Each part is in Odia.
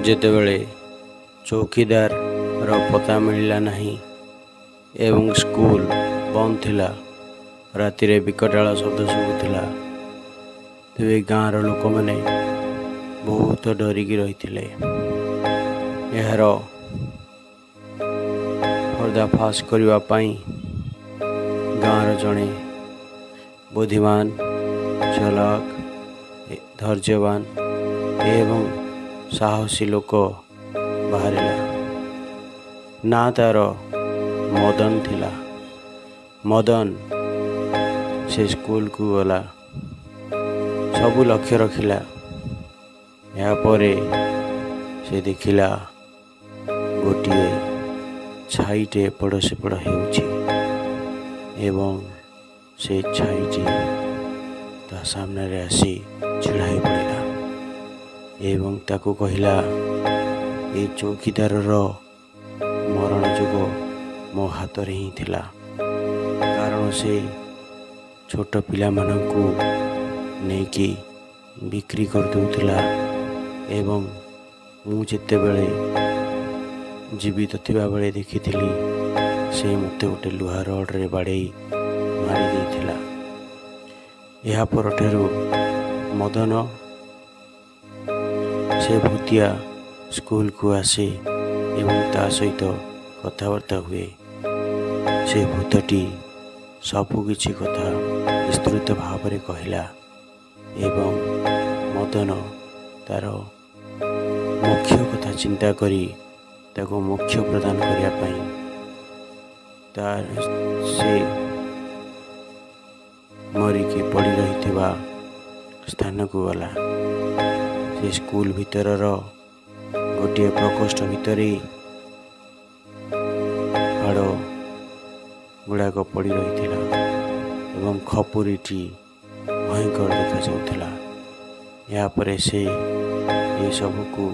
ଯେତେବେଳେ ଚୌକିଦାରର ପତା ମିଳିଲା ନାହିଁ ଏବଂ ସ୍କୁଲ ବନ୍ଦ ଥିଲା, ରାତିରେ ବିକଟାଳ ଶବ୍ଦ ଶୁଭୁଥିଲା, ତେବେ ଗାଁର ଲୋକମାନେ ବହୁତ ଡରିକି ରହିଥିଲେ। ଏହାର ପର୍ଦ୍ଦାଫାଶ କରିବା ପାଇଁ ଗାଁର ଜଣେ ବୁଦ୍ଧିମାନ, ଚାଲାକ, ଧୈର୍ଯ୍ୟବାନ ଏବଂ ସାହସୀ ଲୋକ ବାହାରିଲା। ନାଁ ତାର ମଦନ ଥିଲା। ମଦନ ସେ ସ୍କୁଲକୁ ଗଲା, ସବୁ ଲକ୍ଷ୍ୟ ରଖିଲା। ଏହାପରେ ସେ ଦେଖିଲା ଗୋଟିଏ ଛାଇଟେ ଏପଟ ସେପଟ ହେଉଛି ଏବଂ ସେ ଛାଇଟି ତା ସାମ୍ନାରେ ଆସି ଛିଡ଼ା ହୋଇ ପଡ଼ିଲା ଏବଂ ତାକୁ କହିଲା, ଏ ଚୌକିଦାରର ମରଣ ଯୋଗ ମୋ ହାତରେ ହିଁ ଥିଲା, କାରଣ ସେ ଛୋଟ ପିଲାମାନଙ୍କୁ ନେଇକି ବିକ୍ରି କରିଦେଉଥିଲା ଏବଂ ମୁଁ ଯେତେବେଳେ ଜୀବିତ ଥିବାବେଳେ ଦେଖିଥିଲି ସେ ମୋତେ ଗୋଟେ ଲୁହା ରଡ଼ରେ ବାଡ଼େଇ ମାରି ଦେଇଥିଲା। ଏହା ପରଠାରୁ ମଦନ ସେ ଭୂତିଆ ସ୍କୁଲକୁ ଆସେ ଏବଂ ତା ସହିତ କଥାବାର୍ତ୍ତା ହୁଏ। ସେ ଭୂତଟି ସବୁକିଛି କଥା ବିସ୍ତୃତ ଭାବରେ କହିଲା ଏବଂ ମଦନ ତାର ମୋକ୍ଷ କଥା ଚିନ୍ତା କରି ତାକୁ ମୋକ୍ଷ ପ୍ରଦାନ କରିବା ପାଇଁ ସେ ମରିକି ପଡ଼ି ରହିଥିବା ସ୍ଥାନକୁ ଗଲା। ସେ ସ୍କୁଲ ଭିତରର ଗୋଟିଏ ପ୍ରକୋଷ୍ଠ ଭିତରେ ହାଡ଼ ଗୁଡ଼ାକ ପଡ଼ି ରହିଥିଲା ଏବଂ ଖପୁରୀଟି ଭୟଙ୍କର ଦେଖାଯାଉଥିଲା। ଏହାପରେ ସେ ଏସବୁକୁ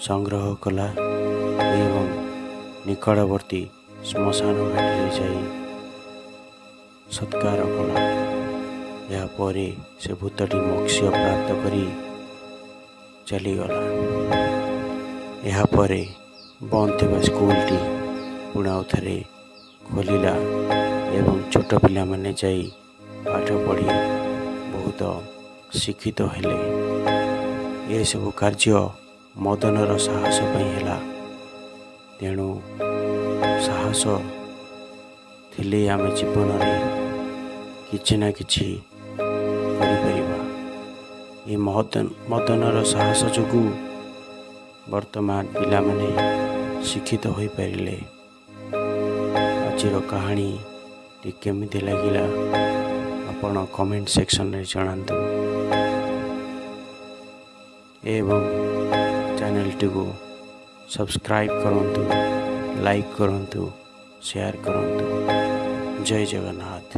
ସଂଗ୍ରହ କଲା ଏବଂ ନିକଟବର୍ତ୍ତୀ ଶ୍ମଶାନ ଘାଟିରେ ଯାଇ ସତ୍କାର କଲା। ଏହାପରେ ସେ ଭୂତଟି ମୋକ୍ଷ ପ୍ରାପ୍ତ କରି ଚାଲିଗଲା। ଏହାପରେ ବନ୍ଦ ଥିବା ସ୍କୁଲଟି ପୁଣି ଆଉ ଥରେ ଖୋଲିଲା ଏବଂ ଛୋଟ ପିଲାମାନେ ଯାଇ ପାଠ ପଢ଼ି ବହୁତ ଶିକ୍ଷିତ ହେଲେ। ଏସବୁ କାର୍ଯ୍ୟ ମଦନର ସାହସ ପାଇଁ ହେଲା। ତେଣୁ ସାହସ ଥିଲେ ଆମେ ଜୀବନରେ କିଛି ନା କିଛି କରିପାରିବା। ଏ ମଦନର ସାହସ ଯୋଗୁଁ ବର୍ତ୍ତମାନ ପିଲାମାନେ ଶିକ୍ଷିତ ହୋଇପାରିଲେ। ଆଜିର କାହାଣୀଟି କେମିତି ଲାଗିଲା ଆପଣ କମେଣ୍ଟ ସେକ୍ସନରେ ଜଣାନ୍ତୁ ଏବଂ ଚ୍ୟାନେଲଟିକୁ ସବସ୍କ୍ରାଇବ୍ କରନ୍ତୁ, ଲାଇକ୍ କରନ୍ତୁ, ସେୟାର କରନ୍ତୁ। ଜୟ ଜଗନ୍ନାଥ।